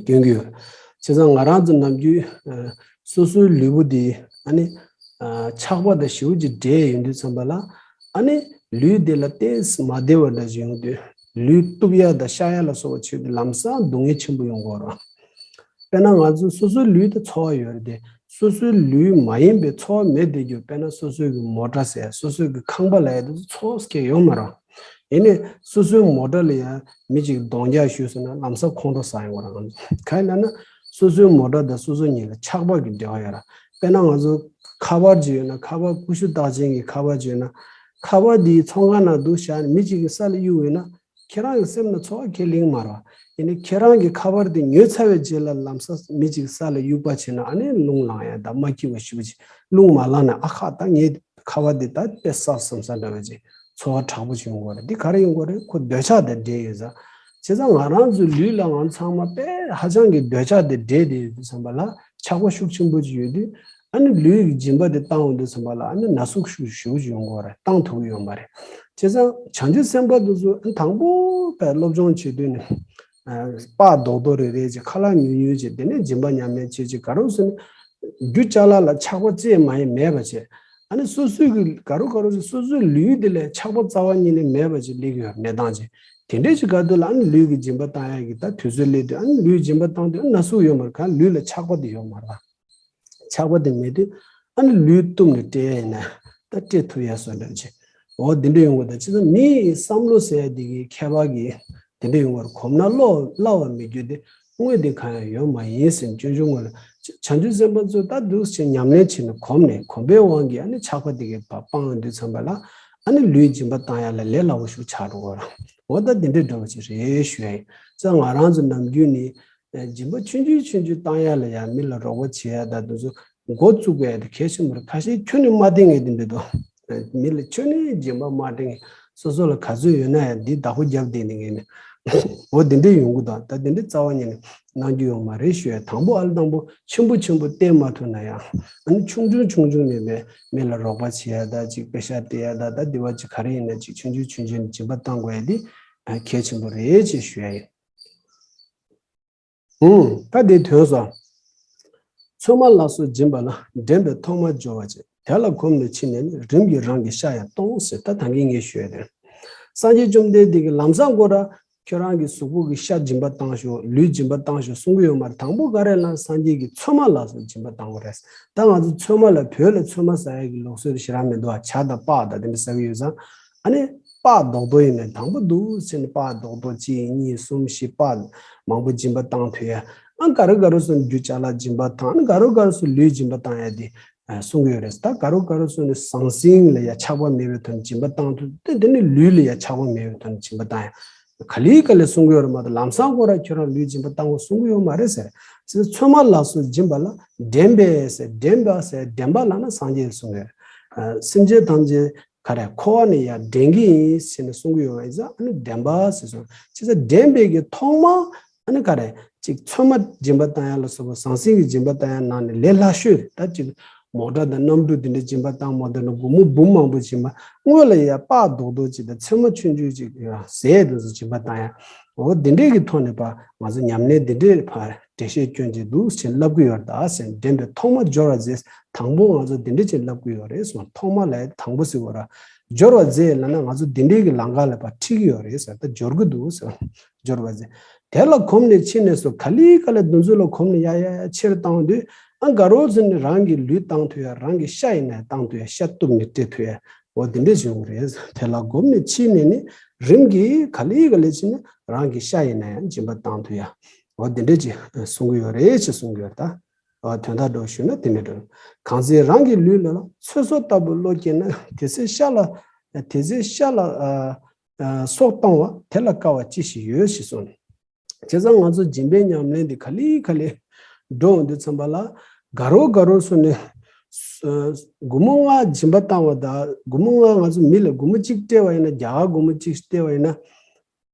སྐྱོན་གྱི་ཡོད། བྱས་ཙང་ང་རང་ཚོ་ནམ་རྒྱུན་སོ་སོའི་ལུས་པོ་འདི་ཨ་ནི་ཆགས་པ་དང་ཞེ་པོ་ཅིག་འདྲེས་ཡོང་དུས་ཙམ་པ་ལ་ཨ་ནི་ལུས་འདི་ལ་ཏོག་ཙམ་མ་བདེ་བ་འདྲ་ཞིག་ཡོང་དུས་ལུས་གཏུབ་ཡ་དང་གཤག་ཡ་ལ་སོགས་པ་བྱེད་དུས་ལམ་སང་སྡུག་བསྔལ་ཆེན་པོ་ཡོང་གི་ཡོད་རེད། དཔེར་ན་ང་ཚོ་སོ་སོའི་ལུས་དེ་ཚོར་བ་ཡོད་རེད་དེ། སོ་སོའི་ལུས་མ་ཡིན་པའི་ཚོར་བ་མེད་བསྡད་རྒྱུ་དཔེར་ན་སོ་སོའི་གི་མོ་ཊ་ཟེར་སོ་སོའི་གི་ཁང་པ་ལབ་ཡ་དེ་ཚོ་ཚོར་སྐྱེ་ཡོད་མ་རེད། ཡིན་ནའི་སོ་སོའི་མོ་ཊ་ལ་ཡང་མི་གཅིག་གདོང་རྒྱག་ཞུས་སོང་ན་ལམ་སང་ཁོང་ཁྲོ་ཟ་ཡོང་བ་རང་། གང་ཡིན་ལབ་ན་སོ་སོའི་མོ་ཊ་དང་སོ་སོ་གཉིས་ལ་ཆགས་པ་གི་འབྲེལ་བ་ཡོད་ར། དཔེར་ན་ང་ཚོ་ཁ་པར་ཅིག་ཡོད་ན་ཁ་པར་ཀུ་ཤུ་རྟགས་ཅན་གྱི་ཁ་པར་ཅིག་ཡོད་ན་ཁ་པར་འདིའི་ཚོང་ཁང་ནང་འདུག་བཞག་ནས་མི་གཅིག་གིས་ས་ལ་གཡུགས་ཡོད་ན་ཁྱེད་རང་གི་སེམས་ལ་ཚོར་བ་ཁས་ལེན་མ་རེད་བ། ཡིན་ནའི་ཁྱེད་རང་གི་ཁ་པར་དེ་ཉོས་ཚར་བའི་རྗེས་ལ་ལམ་སང་མི་གཅིག་ས་ལ་གཡུགས་པ་བྱས་ན་ཨ་ནི་རླུང་ལངས་ཡ་ད་མ་སྐྱིད་པ་ཞེ་པོ་ཅིག་རླུང་མ་ལངས་ན་ཨ་ཁ་ད་ངའི་ཁ་པར་འདི་ད་དཔེ་བསགས་བསམ་ས་འདྲ་བ་ཅིག་ཚོར་བ་དྲག་པོ་ཅིག་ཡོང་གི་རེད། འདི་ག་རེ་ཡོང་གི་རེད། ཁོ་འདོད་ཆགས་དང་འདྲེས་ཡོད་ས། བྱས་ཙང་ང་རང་ཚོའི་ལུས་ལ་ང་ཚང་མ་དཔེ་ཧ་ཅང་གི་འདོད་ཆགས་དང་འདྲེས་བསྡད་ཡོད་དུས་ཙམ་པ་ལ་ཆགས་པ་ཤུགས་ཆེན་པོ་ཅིག་ཡོད་དུས་ཨ་ནི་ལུས་ཀྱི་སྦྱིན་པ་དེ་བཏང་འོང་དུས་ཙམ་པ་ལ་ཨ་ནི་ན་ཟུག་ཤུགས་ཞེ་པོ་ཅིག་ཡོང་གི་རེད། བཏང་ཐུབ་ཀྱི་ཡོད་མ་རེད། བྱས་ཙང་བྱང་ཆུབ་སེམས་དཔའ་དེ་ཚོ་ཨ་ནི་དང་པོ་དཔེ་སློབ་སྦྱོང་བྱེད་དུས་ནི། པགས་རྡོག་རྡོག་རེ་རེ་བྱས་ཁ་ལག་ཉུང་ཉུང་བྱས་དེ་ནས་སྦྱིན་པ་ཉམས་ལེན་བྱེད་ཅིག་ག་རེ་ཟེར་ན། རྒྱུ་ཅ་ལག་ལ་ཆགས་པ་བཅས་མ་ཡིན་མེད་པ་བྱས། ཨ་ནི་སོ་སོའི་གི་ག་རེ་ག་རེ་ཟེར་སོ་སོའི་ལུས་དེ་ལ་ཆགས་པ་རྩ་བ་ཉིད་ནས་མེད་པ་ཅིག་སླེབས་ཡོད་གནས་སྟངས་ཅིག་དེ་འདྲས་ཅིག་ག་དུས་ལ་ཨ་ནི་ལུས་ཀྱི་སྦྱིན་པ་བཏང་ཡ་གི་ད་དུས་ཚོད་སླེབས་དུས་ཨ་ནི་ལུས་སྦྱིན་པ་བཏང་དུས་ཨ་ན་ཟུག་ཡོད་མ་རེད། གང་ལུས་ལ་ཆགས་པ་དེ་ཡོད་མ་རེད། ཆགས་པ་དེ་མེད་དུས་ཨ་ནི་ལུས་གཏུབ་ནས་སྤྲད་ཡ་ཡིན་ན་ད་སྤྲད་ཐུབ་ཡ་བཟོ་འདྲ་ཅིག་འོ་དེ་འདྲ་ཡོང་གི་ད་ཅི་ད་མིའི་བསམ་བློ་ཟེར་ཡ་དེ་གི་ཁྱད་པར་གི་དེ་འདྲ་ཡོང་བར་གོམས་ན་བློ་སླ་བ་མི་འགྱུར་ཏེ་དངོས་དེ་གང་ཡང་ཡོད་མ་ཡིན་ཟེར་སྤྱོད་འཇུག་ངོ་ལ་བྱང་ཆུབ་སེམས་དཔའ་ཚོས་ད་འདུག་ཅེས་ཉམས་ལེན་བྱས་ནས་གོམས་ནས་གོམས་པའི་དབང་གིས་ཨ་ནི་ཆགས་པ་དེ་གི་བ་སྤངས་དུས་ཙམ་པ་ལ་ཨ་ནི་ལུས་སྦྱིན་པ་བཏང་ཡ་ལ་ལས་སླ་བོ་ཞིག་ཆགས་འགྲོ་གི་རེད། འོ་ད་དེ་འདྲ་འདྲ་བོ་ཅིག་རེད་ཞུ་ཡ་ཡིན། ཙང་ང་རང་ཚོ་ནམ་རྒྱུན་ནི། སྦྱིན་པ་ཆུང་ཆུང་ཆུང་ཆུང་བཏང་ཡ་ལ་ཡང་མི་ལ་རོགས་པ་བྱེད་ཡ་ད་དུ་ཚོ་འགོ་བཙུགས་པ་ཡ་དེ་གལ་ཆེན་པོ་རེད། ཁ་ཤས་ཁྱོན་ནས་མ་བསྟེན་མཁན་དེ་འདྲ་འདུག་མི་ལ་ཁྱོན་ནས་སྦྱིན་པ་མ་སྤྲད་མཁན་སོ་སོ་ལ་ག་ཚོད་ཡོད་ན་ཡང་འདི་བདག་པོ་རྒྱབ་བསྡད་མཁན་ནི་འོ་དེ་འདྲ་ཡོང་གི་འདུག་ད་དེ་འདྲ་རྩ་བ་ཉིད་ནས་གནང་རྒྱུ་ཡོད་མ་རེད་ཞུ་ཡ། དང་པོ་ཨ་ལ་དང་པོ་ཆེན་པོ་ཆེན་པོ་བསྟེན་མ་ཐུབ་ན་ཡང་ཨ་ནི་ཆུང་ཆུང་ཆུང་ཆུང་ནས་མི་མི་ལ་རོགས་པ་བྱེད་ཡ་ད་ཅིག་པེ་ཤ་སྟེར་ཡ་ད་ད་འདི་བ་ཅིག་ག་རེ་ཡིན་ན་ཅིག་ཆུང་ཆུང་ཆུང་ཆུང་ནས་སྦྱིན་པ་བཏང་དགོས་ཡ་འདི་གལ་ཆེན་པོ་རེད་ཅེས་ཞུ་ཡ་ཡིན། ཧུམ། ད་དེའི་དོན་སོ། ཚོད་མ་ལ་སོགས་སྦྱིན་པ་ལ་འདྲེན་པའི་ཐོག་མར་སྦྱོར་བ་བྱེད། དེ་ལ་གོམས་ནས་ཕྱིན་ནས་ནི་རིམ་གྱིས་རང་གི་ཤ་ཡང་གཏོང་ཟེར། ད་ད་གིན་ངས་ཞུས་ཡ་དེ། སངས་རྒྱས་བཅོམ་ལྡན་འདས་ཀྱིས་ལམ་སང་ཁོ་ར་ཁྱོད་རང་གི་གཟུགས་པོ་གི་ཤ་སྦྱིན་པ་བཏང་ཤོག་ལུས་སྦྱིན་པ་བཏང་ཤོག་གསུང་གི་ཡོད་མ་རེད། དང་པོ་ག་རེ་ལབ་ན་སངས་རྒྱས་ཀྱིས་ཚོད་མ་ལ་སོགས་སྦྱིན་པ་བཏང་དགོས་རེད། ད་ང་ཚོ་ཚོད་མ་ལ་བོད་ལ་ཚོད་མ་ཟ་ཡ་གི་ལུགས་སྲོལ་དེ་ཞེ་དྲག་མི་འདུག་ཨ། ཇ་དང་སྤགས་དང་དེ་འདྲ་ཟ་གི་ཡོད་ཙང་། ཨ་ནི་སྤགས་རྡོག་རྡོག་ཡིན་ནའི་དང་པོ་འདུག་ཟེར་ནས་སྤགས་རྡོག་རྡོག་གཅིག་གཉིས་གསུམ་བཞི་སྤགས་མང་པོ་སྦྱིན་པ་བཏང་ཐུབ་ཡ། ཨ་ག་རེ་ག་རེ་སོང་རྒྱུ་ཅ་ལག་སྦྱིན་པ་བཏང་། ཨ་ག་རེ་ག་རེ་སོང་ལུས་སྦྱིན་པ་བཏང་ཡ་དེ་གསུང་གི་ཡོད་རེད། ད་ག་རེ་ག་རེ་སོང་ནས་ཟང་ཟིང་ལ་ཡ་ཆགས་པ་མེད་པའི་ཐོག་ནས་སྦྱིན་པ་བཏང་ཐུབ་དེ་དེ་ནི་ལུས་ལ་ཡ་ཆགས་པ་མེད་པའི་ཐོག་ནས་སྦྱིན་པ་བཏང་ཡ། ག་ལེ་ག་ལེ་གསུང་གི་ཡོད་རེད་མ་གཏོགས་ལམ་སང་ཁོ་ར་ཁྱོད་རང་ལུས་སྦྱིན་པ་བཏང་དགོས་གསུང་གི་ཡོད་མ་རེད་ཟེར། ཚོད་མ་ལ་སོགས་སྦྱིན་པ་ལ་འདྲེན་པས་ཟེར། འདྲེན་པ་ཟེར་འདྲེན་པ་ལབ་ན་སངས་རྒྱས་གསུངས་ཡོད། སེམས་ཅན་ཐམས་ཅད་ག་རེ་འཁོར་བ་ནས་ཡར་འདྲེན་གྱི་ཡིན་ཟེར་ནས་གསུང་གི་ཡོད་པ་ཡིན་ཙང་ཨ་ནི་འདྲེན་པ་ཟེར་གསུངས། བྱས་ཙང་འདྲེན་པའི་གི་ཐོག་མ་ཨ་ནི་ག་རེ་ཅིག་ཚོད་མ་སྦྱིན་པ་བཏང་ཡ་ལ་སོགས་པ་ཟང་ཟིང་གི་སྦྱིན་པ་བཏང་ཡ་ནང་ནས་ལས་སླ་ཤོས་རེད། ད་ཅིག་མོ་ཊ་དང་གནམ་གྲུ་དེ་འདྲ་སྦྱིན་པ་བཏང་མ་ཐུབ་ན་སྒོར་མོ་འབུམ་མང་པོ་སྦྱིན་པ་སྔོན་ལ་ཡ་སྤགས་རྡོག་རྡོག་ཅིག་དང་ཚོད་མ་ཆུང་ཆུང་ཅིག་ཟས་དེ་ཚོ་སྦྱིན་པ་བཏང་ཡ། འོ་དེ་འདྲའི་གི་ཐོག་ནས་ཕར་ང་ཚོ་ཉམས་ལེན་དེ་འདྲའི་ཕར་འགྲེལ་བཤད་སྐྱོན་གྱི་འདུག་ཅེས་ལབ་ཀྱི་ཡོད་རེད་ད་ཟེར། འདྲེན་པའི་ཐོག་མ་སྦྱོར་བ་མཛད། དང་པོ་ང་ཚོ་དེ་འདྲ་ཅིག་ལབ་ཀྱི་ཡོད་རེད་གསུངས། ཐོག་མ་ལ་དང་པོ་ཟེར་བ་ར། སྦྱོར་བ་མཛད་ལབ་ན་ང་ཚོ་དེ་འདྲའི་གི་ལམ་ཁ་ལ་ཕར་ཁྲིད་ཀྱི་ཡོད་རེད་ཟེར། ད་སྦྱོར་གྱི་འདུག་ཟེར། སྦྱོར་བ་མཛད། དེ་ལ་གོམས་ནས་ཕྱིན་ནས་སོ་ག་ལེ་ག་ལེ་དེ་ཚོ་ལ་གོམས་ནས་ཡ་ཡ་ཡ་ཆེར་བཏང་དུས་ ཨ་དགའ་རོགས་ཚོ་ནི་རང་གི་ལུས་བཏང་ཐུབ་ཡ། རང་གི་ཤ་ཡིན་ན་བཏང་ཐུབ་ཡ། ཤ་གཏུབ་ནས་སྤྲད་ཐུབ་ཡ། འོ་དེ་འདྲས་བྱུང་བ་རེད། དེ་ལ་སྒོམ་ནས་ཕྱིན་ནས་ནི་རིམ་གྱིས་ག་ལེ་ག་ལེ་བྱས་ནས་རང་གི་ཤ་ཡིན་ན་ཡང་སྦྱིན་པ་བཏང་ཐུབ་ཡ། འོ་དེ་འདྲས་ཅིག་གསུང་གི་ཡོད་རེད་ཅེས་གསུང་གི་ཡོད་ད། འོ་དོན་དག་འདྲ་བོ་ཞུས་ན་དེ་འདྲས་འགྲོ། གང་ཚེ་རང་གི་ལུས་ལ་ལ་ཚོད་སོགས་ལྟ་བུ་བློ་སྐྱེས་ན། དེ་ཚེ་ཤ་ལ་དེ་ཚེ་ཤ་ལ་ཨ་ཨ་སོགས་གཏོང་བ། དེ་ལ་དཀའ་བ་ཅི་ཞིག་ཡོད་ཞེས་གསུངས། བྱས་ཙང་ང་ཚོ་སྦྱིན་པའི་ཉམས་ལེན་འདི་ག་ལེ་ག་ལེ་འགྲོ་འོང་དུས་ཙམ་པ་ལ་དགའ་རོགས་དགའ་རོགས་སུ་ནས་སྒོར་མོ་ལྔ་སྦྱིན་པ་བཏང་བ་དང་། སྒོར་མོ་ལྔ་ང་ཚོ་མི་ལ་སྒོར་མོ་གཅིག་སྤྲད་པ་ཡིན་ན། རྒྱ་གར་སྒོར་མོ་གཅིག་སྤྲད་པ་ཡིན་ན།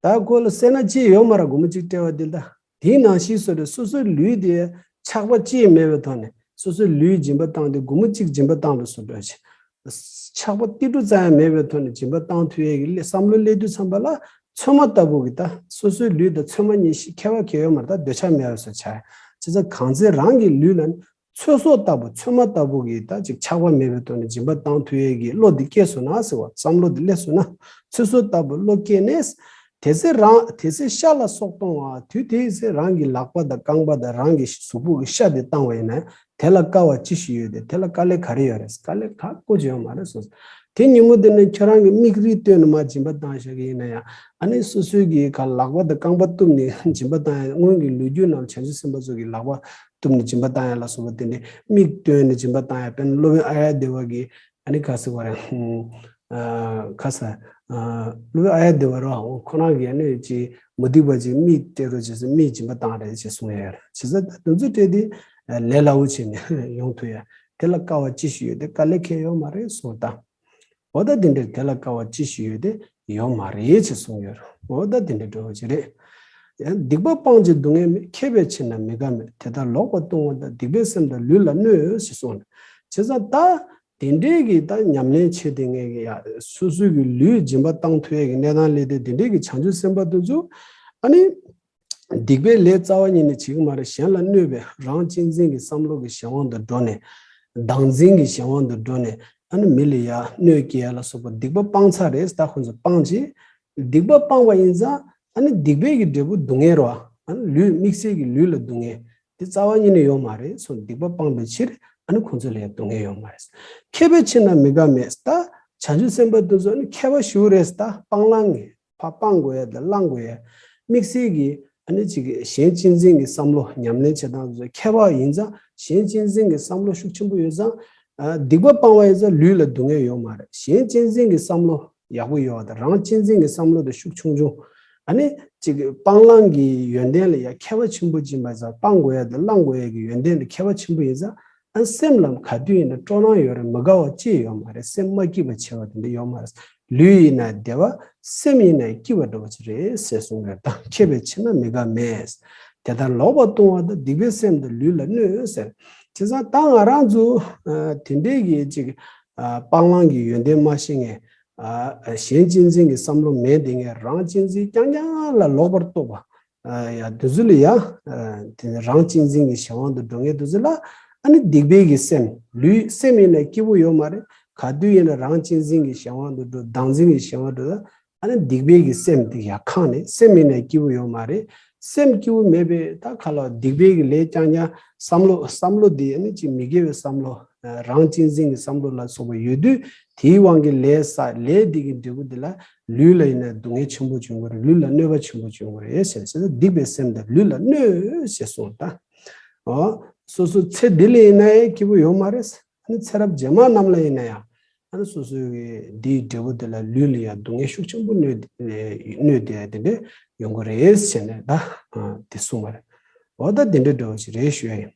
ད་ཁོ་ལ་སེར་སྣ་ཅི་ཡོད་མ་རེད། སྒོར་མོ་གཅིག་སྤྲད་པ་འདི་ལ། ད་དེའི་ནང་བཞིན་བཟོ་འདྲ་སོ་སོའི་ལུས་དེ་ཆགས་པ་ཅི་ཡང་མེད་པའི་ཐོག་ནས། སོ་སོའི་ལུས་སྦྱིན་པ་བཏང་དུས་སྒོར་མོ་གཅིག་སྦྱིན་པ་བཏང་བ་བཟོ་འདྲ་ཆགས་པ་ཏིལ་འབྲུ་ཙམ་ཡང་མེད་པའི་ཐོག་ནས་སྦྱིན་པ་བཏང་ཐུབ་ཡས་ཀྱི་བསམ་བློ་སླེབས་དུས་ཙམ་པ་ལ། ཚོད་མ་ལྟ་བུ་གི་ད་སོ་སོའི་ལུས་དང་ཚོད་མ་གཉིས་ཤིག་ཁྱད་པར་གང་ཡང་ཡོད་མ་རེད། ད་འདོད་ཆགས་མེད་པ་བཟོ་འདྲ་ཆགས། བྱས་ཙང་གང་ཚེ་རང་གི་ལུས་ལ་ནི་ཚོད་སོགས་ལྟ་བུ། ཚོད་མ་ལྟ་བུ་གི་ད་ཅིག་ཆགས་པ་མེད་པའི་ཐོག་ནས་སྦྱིན་པ་བཏང་ཐུབ་ཡས་ཀྱི་བློ་འདི་སྐྱེས་སོང་ན་ཟེར་བ། བསམ་བློ་འདི་སླེབས་སོང་ན། ཚོད་སོགས་ལྟ་བུ་བློ་སྐྱེས་ནས། དེ་ཚེ་རང་དེ་ཚེ་ཤ་ལ་སོགས་གཏོང་བ། དུས་དེ་ཚེ་རང་གི་ལག་པ་དང་རྐང་པ་དང་རང་གི་གཟུགས་པོ་གི་ཤ་དེ་བཏང་བ་ཡིན་ན། དེ་ལ་དཀའ་བ་ཅི་ཞིག་ཡོད་དེ། དེ་ལ་དཀའ་ལས་ག་རེ་ཡོད་རེད། དཀའ་ལས་ག་ཀོ་ཅི་ཡོད་མ་རེད་གསུངས། དེ་ཉིན་མོ་དེ་ནས་ཁྱོད་རང་གི་མིག་རིལ་བཏོན་ནས་མར་སྦྱིན་པ་བཏང་བཞག་གི་ཡིན་ན་ཡང་། ཨ་ནི་སོ་སོའི་གི་ག་ལག་པ་དང་རྐང་པ་གཏུབ་ནས་སྦྱིན་པ་བཏང་ཡ། སྔོན་གྱི་ལོ་རྒྱུས་ནང་བྱང་ཆུབ་སེམས་དཔའ་ཚོ་གི་ལག་པ་གཏུབ་ནས་སྦྱིན་པ་བཏང་ཡ་ལ་སོགས་པ་དེ་འདྲའི་མིག་བཏོན་ནས་སྦྱིན་པ་བཏང་ཡ། དཔེར་ན་སློབ་དཔོན་ཨཱརྱ་དེ་བ་གི་ཨ་ནི་ག་ཟེར་བ་རེད། ཨ་ག་ཟེར། ཨ་སློབ་དཔོན་ཨཱརྱ་དེ་བ་ར་ཁོ་རང་གིས་ཨ་ནི་ཅིག་མུ་སྟེགས་པ་ཅིག་མིག་སྤྲད་རོགས་བྱས་ཟེར། མིག་སྦྱིན་པ་བཏང་རེད་ཅེས་གསུངས་ཡོད་རེད། བྱས་ཙང་ད་དེ་ཚོ་སྤྲད་དེ་ལས་སླ་བོ་བྱས་ནས་ཡོང་ཐུབ་ཡ། དེ་ལ་དཀའ་བ་ཅི་ཞིག་ཡོད་དེ། དཀའ་ལས་ཁག་ཡོད་མ་རེད་གསུངས་ད། འོ་ད་དེ་འདྲའི་དེ་ལ་དཀའ་བ་ཅི་ཞིག་ཡོད་དེ་ཡོད་མ་རེད་ཅེས་གསུངས་ཡོད་རེད། འོ་ད་དེ་འདྲའི་འགྲོ་བ་ཅིག་རེད། ཡང་སྡིག་པ་སྤངས་ཀྱི་སྡུག་བསྔལ་མེད། མཁས་པས་ཕྱིར་ན་མི་དགའ་མོད། དེ་ལྟར་ལོག་པར་ལྟུང་བ་དག། སྡིག་པའི་སེམས་དང་ལུས་ལ་གནོད་ཅེས་གསུངས་ནས། བྱས་ཙང་ད་དེ་འདྲའི་གི་ད་ཉམས་ལེན་བྱེད་དེ་ངས་གི་ཡ་སོ་སོའི་གི་ལུས་སྦྱིན་པ་བཏང་ཐུབ་ཡས་ཀྱི་གནས་སྟངས་སླེབས་ཏེ། དེ་འདྲའི་གི་བྱང་ཆུབ་སེམས་དཔའ་དེ་ཚོ་ཨ་ནི་སྡིག་པའི་ལས་རྩ་བ་ཉིད་ནས་བྱེད་ཀྱི་མ་རེད། གཞན་ལ་གནོད་པའི་རང་གཅེས་འཛིན་གྱི་བསམ་བློ་གི་གཞན་དབང་དུ་འགྲོ་ནས། བདག་འཛིན་གྱི་གཞན་དབང་དུ་འགྲོ་ནས། ཨ་ནི་མི་ལ་ཡ་གནོད་སྐྱེལ་ཡ་ལ་སོགས་པ་སྡིག་པ་སྤང་ཚར་རེད། ད་ཁོ་ཚོ་སྤངས་ཀྱི། སྡིག་པ་སྤངས་པ་ཡིན་ཙང་ཨ་ནི་སྡིག་པའི་གི་འབྲས་བུ་སྡུག་བསྔལ་རོ། ཨ་ནི་ལུས་དམིགས་བསལ་གྱི་ལུས་ལ་སྡུག་བསྔལ་དེ་རྩ་བ་ཉིད་ནས་ཡོད་མ་རེད། སོ་སྡིག་པ་སྤངས་པའི་ཕྱིར་ཨ་ནི་ཁོ་ཚོ་ལ་ཡ་སྡུག་བསྔལ་ཡོད་མ་རེད། མཁས་པས་ཕྱིར་ན་མི་དགའ་མོད། ད་བྱང་ཆུབ་སེམས་དཔའ་དེ་ཚོ་ཨ་ནི་མཁས་པ་ཞིག་རེད། ད་སྤང་བླང་ངེས། ཕར་སྤང་དགོས་ཡ་དང་བླང་དགོས་ཡ། དམིགས་བསལ་གྱི་ཨ་ནི་ཅིག་གཞན་གཅེས་འཛིན་གྱི་བསམ་བློ་ཉམས་ལེན་བྱེད་སྟངས་དེ་ཚོ་མཁས་པ་ཡིན་ཙང་། གཞན་གཅེས་འཛིན་གྱི་བསམ་བློ་ཤུགས་ཆེན་པོ་ཡོད་ཙང་། ཨ་སྡིག་པ་སྤང་བ་ཡིན་ཙང་ལུས་ལ་སྡུག་བསྔལ་ཡོད་མ་རེད། གཞན་གཅེས་འཛིན་གྱི་བསམ་བློ་ཡག་པོ་ཡོད་པ་དང་། རང་གཅེས་འཛིན་གྱི་བསམ་བློ་དེ་ཤུགས་ཆུང་ཆུང་། ཨ་ནི་ཅིག་སྤང་བླང་གི་ཡོན་ཏན་ལ་ཡ་མཁས་པ་ཆེན་པོ་ཅིག་ཡིན་པ་ཙང་། སྤང་དགོས་ཡ་དང་བླང་དགོས་ཡ་གི་ཡོན་ཏན་ལ་མཁས་པ་ཆེན་པོ་ཡིན་ཙང་། ཨ་སེམས་ལ་ག་དུས་ཡིན་ན་སྤྲོ་སྣང་ཡོད་རེད། མི་དགའ་བ་ཅི་ཡང་ཡོད་མ་རེད། སེམས་མ་སྐྱིད་པ་བྱེད་པ་དེ་འདྲ་ཡོད་མ་རེད། ལུས་ཡིན་ན་བདེ་བ། སེམས་ཡིན་ན་སྐྱིད་པ་འདྲ་བོ་ཅིག་རེད་ཟེར་གསུངས་པ་རེད། ད་མཁས་པས་ཕྱིར་ན་མི་དགའ་མོད། དེ་ལྟར་ལོག་པར་ལྟུང་བ་དག། སྡིག་པའི་སེམས་དང་ལུས་ལ་གནོད་ཟེར། བྱས་ཙང་ད་ང་རང་ཚོ་ཨ་དེ་འདྲའི་གི་ཅིག་ཨ་སྤང་བླང་གི་ཡོན་ཏན་མ་ཤེས་མཁན། ཨ་གཞན་གཅེས་འཛིན་གྱི་བསམ་བློ་མེད་དེ་མཁན། རང་གཅེས་འཛིན་རྐྱང་རྐྱང་ལ་ལོག་པར་རྟོག་པ། ཨ་ཡ་དེ་ཚོ་ལ་ཡ། ཨ་དེ་ནི་རང་གཅེས་འཛིན་གྱི་གཞན་དབང་དུ་འགྲོ་མཁན་དེ་ཚོ་ལ། ཨ་ནི་སྡིག་པའི་གི་སེམས། ལུས་སེམས་ཡིན་ན་སྐྱིད་པོ་ཡོད་མ་རེད། ག་དུས་ཡིན་ན་རང་གཅེས་འཛིན་གྱི་གཞན་དབང་དུ་འགྲོ། བདག་འཛིན་གྱི་གཞན་དབང་དུ་འགྲོ། ཨ་ནི་སྡིག་པའི་གི་སེམས་དེ་ཡ་ཁེངས་ནས། སེམས་ཡིན་ན་སྐྱིད་པོ་ཡོད་མ་རེད། སེམས་སྐྱིད་པོ་མེད་པའི་ད་ག་ལ་སྡིག་པའི་གི་ལས་རྐྱང་རྐྱང་། བསམ་བློ་བསམ་བློ་དེ་ཨ་ནི་ཅིག་མི་དགེ་བའི་བསམ་བློ། རང་གཅེས་འཛིན་གྱི་བསམ་བློ་ལ་སོགས་པ་ཡོད་དུས། དེའི་དབང་གིས་ལས་བསགས། ལས་དེ་གི་འབྲས་བུ་དེ་ལ་ལུས་ལ་ཡིན་ན་སྡུག་བསྔལ་ཆེན་པོ་བྱུང་གི་རེད། ལུས་ལ་གནོད་པ་ཆེན་པོ་བྱུང་གི་རེད་ཟེར། བྱས་ཙང་སྡིག་པའི་སེམས་དང་ལུས་ལ་གནོད་ཟེར་གསུངས་ད། འོ། སོ་སོ་ཚེ་འདི་ལ་ཡིན་ན་ཡང་སྐྱིད་པོ་ཡོད་མ་རེད། ཨ་ནི་ཚེ་རབས་རྗེས་མ་རྣམས་ལ་ཡིན་ན་ཡང་། ཨ་ནི་སོ་སོའི་འདིའི་འབྲས་བུ་དེ་ལ་ལུས་ལ་ཡང་སྡུག་བསྔལ་ཤུགས་ཆེན་པོ་གནོད་གནོད་དེ་དེ་འདྲ་ཡོང་གི་རེད་ཟེར་ནས་ད་དེ་གསུངས་པ་རེད། འོ་ད་དེ་འདྲ་འདྲ་བོ་ཞིག་རེད་ཞུ་ཡ་ཡིན།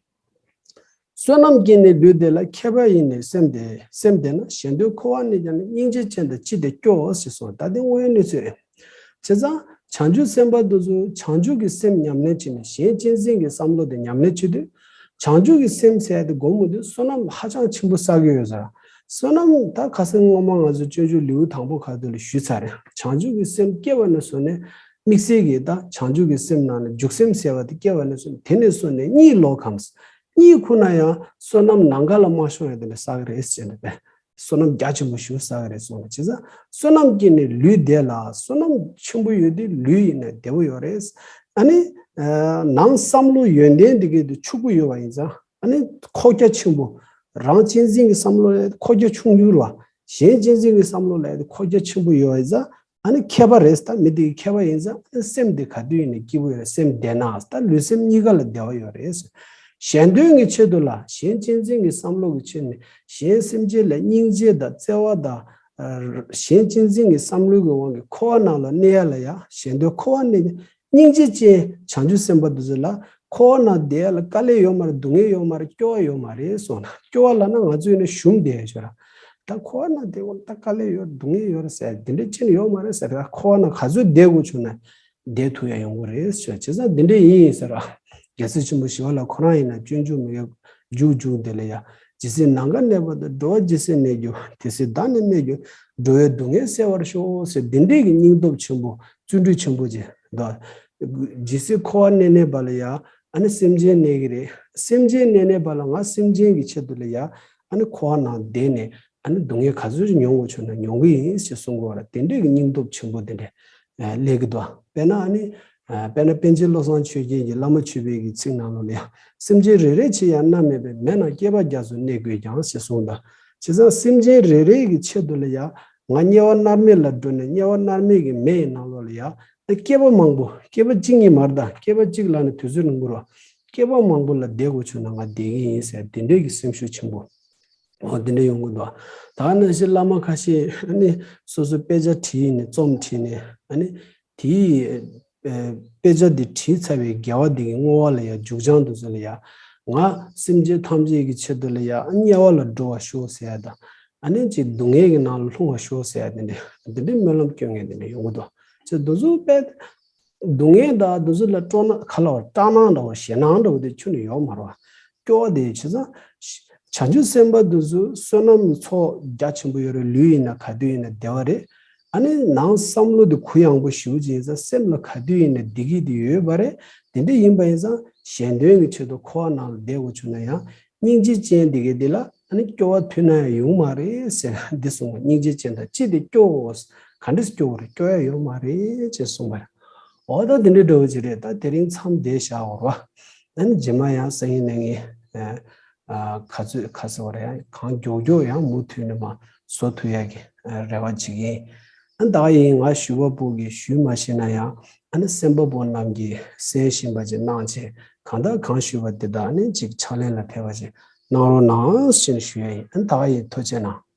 བསོད་ནམས་ཀྱིས་ནི་ལུས་བདེ་ལ། མཁས་པ་ཡིས་ནི་སེམས་བདེ་སེམས་བདེ་ན། གཞན་དོན་འཁོར་བར་གནས་ཀྱང་ནི། སྙིང་རྗེ་ཅན་དང་ཅི་སྟེ་སྐྱོ་ཟེར་གསུངས། ད་དེ་དངོས་ཡོད་གནས་ཚུལ་རེད། བྱས་ཙང་བྱང་ཆུབ་སེམས་དཔའ་དེ་ཚོ་བྱང་ཆུབ་ཀྱི་སེམས་ཉམས་ལེན་བྱས་ནས་གཞན་གཅེས་འཛིན་གྱི་བསམ་བློ་དེ་ཉམས་ལེན་བྱེད་དུས། བྱང་ཆུབ་ཀྱི་སེམས་ཟེར་ཡ་དེ་སྒོམ་དུས་བསོད་ནམས་ཧ་ཅང་ཆེན་པོ་བསགས་ཀྱི་ཡོད་ཟེར། བསོད་ནམས་ད་ཁ་སང་སྔོན་མ་ང་ཚོ་སྤྱོད་འཇུག་ལེའུ་དང་པོ་ཁག་དེ་ལ་ཞུས་ཚར་རེད། བྱང་ཆུབ་ཀྱི་སེམས་སྐྱེ་བ་ནས་བཟུང་ནས་དམིགས་བསལ་གྱིས་ད་བྱང་ཆུབ་ཀྱི་སེམས་ནང་ནས་འཇུག་སེམས་ཟེར་བ་དེ་སྐྱེ་བ་ནས་བཟུང་དེ་ནས་བཟུང་ནས་གཉིད་ལོག་གམ། གཉིད་ཁུག་ན་ཡང་བསོད་ནམས་ནམ་མཁའ་ལ་མ་ཤོང་ཡ་དེ་འདྲ་བསགས་ཀྱི་རེད་ཟེར་ནས་པས། བསོད་ནམས་རྒྱ་ཆེན་པོ་ཞིག་བསགས་ཀྱི་རེད་གསུངས་པ། བྱས་ཙང་བསོད་ནམས་ཀྱིས་ནི་ལུས་བདེ་ལ། བསོད་ནམས་ཆེན་པོ་ཡོད་དུས་ལུས་ཡིན་ན་བདེ་པོ་ཡོད་རེད། ཨ་ནི་ནང་བསམ་བློ་ཡོན་ཏན་དེ་གའི་དེ་ཕྱུག་པོ་ཡོད་པ་ཡིན་ཙང་། ཨ་ནི་ཁོག་རྒྱ་ཆེན་པོ། རང་གཅེས་འཛིན་གྱི་བསམ་བློ་ལ་ཁོག་རྒྱ་ཆུང་ཆུང་རེད་བ། གཞན་གཅེས་འཛིན་གྱི་བསམ་བློ་ལ་ཁོག་རྒྱ་ཆེན་པོ་ཡོད་ཡིན་ཙང་། ཨ་ནི་མཁས་པ་རེད་ད། མི་དེ་གི་མཁས་པ་ཡིན་ཙང་། ཨ་ནི་སེམས་དེ་ག་དུས་ཡིན་ན་སྐྱིད་པོ་ཡོད་རེད། སེམས་བདེ་ན་ད་ལུས་སེམས་གཉིས་ཀ་ལ་བདེ་བ་ཡོད་རེད། གཞན་དོན་གྱི་ཆེད་དུ་ལ་གཞན་གཅེས་འཛིན་གྱི་བསམ་བློ་གི་ཆེད་ནས་གཞན་སེམས་ཅན་ལ་སྙིང་རྗེ་དང་བརྩེ་བ་དང་། ཨ་གཞན་གཅེས་འཛིན་གྱི་བསམ་བློ་གི་དབང་གིས་འཁོར་བ་ནང་ལ་གནས་ཡ་ལ་ཡ། གཞན་དོན་འཁོར་བ་གནས། སྙིང་རྗེ་ཅན་བྱང་ཆུབ་སེམས་དཔའ་དེ་ཚོ་ལ་འཁོར་བ་ནང་བསྡད་ཡ་ལ་དཀའ་ལས་ཡོད་མ་རེད། སྡུག་བསྔལ་ཡོད་མ་རེད། སྐྱོ་བ་ཡོད་མ་རེད་གསུངས་ན། སྐྱོ་བ་ལབ་ན་ང་ཚོ་ཡིན་ན་ཞུམ་བསྡད་ཡ་ཆོག་ར། ད་འཁོར་བ་ནང་བསྡད་ཡ་ལ་ད་དཀའ་ལས་ཡོད་རེད། སྡུག་བསྔལ་ཡོད་རེད་ཟེར་དེ་འདྲ་ཅི་ཡང་ཡོད་མ་རེད་ཟེར། ད་འཁོར་བ་ནང་ག་ཚོད་བསྡད་དགོས་བྱུང་ན་བསྡད་ཐུབ་ཡ་ཡོང་གི་རེད་ཟེར། བྱས་ཙང་འདི་འདྲ་ཡིན་ཟེར་ར། རྒྱལ་སྲས་ཆེན་པོ་ཞི་བ་ལྷ་ཁོ་རང་ཡིན་ན་སྤྱོད་འཇུག་མི་དགེ་མཇུག་མཇུག་དེ་ལ་ཡ། ཇི་སྲིད་ནམ་མཁའ་གནས་པ་དང་། འགྲོ་བ་ཇི་སྲིད་གནས་འགྱུར། དེ་སྲིད་བདག་ནི་གནས་འགྱུར། འགྲོ་བའི་སྡུག་བསྔལ་སེལ་བར་ཤོག་ཟེར། འདི་འདྲའི་གི་སྙིང་སྟོབས་ཆེན་པོ། བརྩོན་འགྲུས་ཆེན་པོ་ཅིག་འདུག་ཇི་སྲིད་འཁོར་བ་གནས་གནས་པ་ལ་ཡ། ཨ་ནི་སེམས་ཅན་གནས་ཀྱི་རེད། སེམས་ཅན་གནས་གནས་པ་ལ་ང་སེམས་ཅན་གྱི་ཆེད་དུ་ལ་ཡ། ཨ་ནི་འཁོར་བ་ནང་བསྡད་ནས་ཨ་ནི་སྡུག་བསྔལ་ག་ཚོད་ཅིག་མྱོང་དགོས་བྱུང་ན་མྱོང་གི་ཡིན་ཞེས་གསུང་གི་ཡོད་རེད། དེ་འདྲའི་གི་སྙིང་སྟོབས་ཆེན་པོ་དེ་འདྲ་སླེབས་ཀྱི་འདུག་དཔེར་ན་ཨ་ནི། དཔེར་ན་པཎ་ཆེན་བློ་བཟང་ཆོས་རྒྱན་གྱི་བླ་མ་མཆོད་པའི་གི་ཚིག་ནང་ལོགས་ལ་ཡང་། སེམས་ཅན་རེ་རེའི་ཕྱིར་ཡང་མནར་མེད་པའི། མེད་ན་བསྐལ་པ་བརྒྱ་སོགས་གནས་དགོས་ཀྱང་ཞེས་གསུངས་དང་། བྱས་ཙང་སེམས་ཅན་རེ་རེའི་གི་ཆེད་དུ་ལ་ཡང་། ང་དམྱལ་བ་མནར་མེད་ལ་འགྲོ་ནས་དམྱལ་བ་མནར་མེད་ཀྱི་མེ་ཡི་ནང་ལོགས་ལ་ཡང་། བསྐལ་པ་མང་པོ། བསྐལ་པ་གཅིག་གཉིས་མ་རེད་ད། བསྐལ་པ་གཅིག་ལ་ནི་དུས་ཚོད་རིང་པོ་རེད། བསྐལ་པ་མང་པོ་ལ་བསྡད་དགོས་བྱུང་ན་ང་བསྡད་ཀྱི་ཡིན་ཟེར་དེ་འདྲའི་གི་སེམས་ཤུགས་ཆེན་པོ། འོ་དེ་འདྲ་ཡོང་གི་འདུག་ད་ག་ནང་བཞིན་བླ་མ་ཁ་ཤས་ཨ་ནི་སོ་སོའི་དཔེ་ཆ་བྲིས་ནས་རྩོམ་བྲིས་ནས་ཨ་ནི་དེའི་ཨ་དཔེ་ཆ་འདི་བྲིས་ཚར་བའི་དགེ་བ་འདི་གི་བསྔོ་བ་ལ་ཡ། མཇུག་བྱང་དུ་ཚུལ་ལ་ཡ། ང་སེམས་ཅན་ཐམས་ཅད་ཀྱི་ཆེད་དུ་ལ་ཡ་ཨ་དམྱལ་བ་ལ་འགྲོ་བར་ཤོག་ཟེར་ཡ་དང་། ཨ་ནི་ཅིག་སྡུག་བསྔལ་གྱི་ནང་ལ་ལྷུང་བར་ཤོག་ཟེར་ཡ་དེ་འདྲ་དེ་འདྲའི་སྨོན་ལམ་སྐྱོན་མཁན་དེ་འདྲ་ཡོང་གི་འདུག་ཅེས་འདི་ཚོ་དཔེ། སྡུག་བསྔལ་དང་འདི་ཚོ་ལ་སྤྲོ་སྣང་ག་ལ་བ་སྐྲག་སྣང་འདྲ་བོ་ཞེད་སྣང་འདྲ་བོ་དེ་ཁྱོན་ནས་ཡོད་མ་རེད་བ། སྐྱོ་བ་དེ་བྱས་ཙང་། བྱང་ཆུབ་སེམས་དཔའ་འདི་ཚོ་བསོད་ནམས་ཀྱི་ཚོགས་རྒྱ་ཆེན་པོ་ཡོད་རེད། ལུས་ཡིན་ན་ག་དུས་ཡིན་ན་བདེ་བ་རེད། ཨ་ནི་ནང་བསམ་བློ་དེ་གུ་ཡངས་པོ་ཞེ་པོ་ཅིག་ཡིན་ཙང་སེམས་ལ་ག་དུས་ཡིན་ན་བདེ་སྐྱིད་དེ་ཡོད་པ་རེད། དེ་འདྲ་ཡིན་པ་ཡིན་ཙང་གཞན་དོན་གྱི་ཆེད་དུ་འཁོར་བ་ནང་ལ་བསྡད་དགོས་བྱུང་ན་ཡང་། སྙིང་རྗེ་ཅན་དེ་གས་དེ་ལ་ཨ་ནི་སྐྱོ་བ་ཐུག་ན་ཡང་ཡོང་མ་རེད་ཟེར་འདི་གསུངས་པ། སྙིང་རྗེ་ཅན་དང་ཅི་སྟེ་སྐྱོ་བོ། ག་འདྲས་སྐྱོ་བོ་རེད། སྐྱོ་ཡ་ཡོད་མ་རེད་ཅེས་གསུངས་པ་རེད། འོ་ད་དེ་འདྲའི་འདྲ་བོ་ཅིག་རེད། ད་དེ་རིང་མཚམས་བསྡད་བཞག་འོར་བ། ཨ་ནི་རྗེས་མ་ཡང་སང་ཉིན་གནངས་ཉིན་ག་ཚོད་ག་ཟེར་བ་རེད། ཡང་གང་མགྱོགས་མགྱོགས་ཡང་མུ་མཐུད་ནས་མ་བཟོ་ཐུབ་ཡ་གི་རེ་བ་བྱེད་ཀྱི་ཡིན། ཨ་ནི་ད་ག་ཡིན། ང་ཞུ་བ་པོ་གིས་ཞུས་མ་ཤེས་ན་ཡང་། ཨ་ནི་གསན་པ་པོ་རྣམས་ཀྱིས་གསན་བཞིན་པ་ཅིག་གནང་བྱས། གང་ལྟར་གང་ཞུས་པ་འདི་དག་ཨ་ནི་ཅིག་ཕྱག་ལེན་ལ་ཕེབས་པ་ཅིག་གནང་རོགས་གནང་ཞེས་ཞུ་ཡ་ཡིན། ཨ་ནི་ད་ག་ཡིན། ཐུགས་རྗེ་གནང་།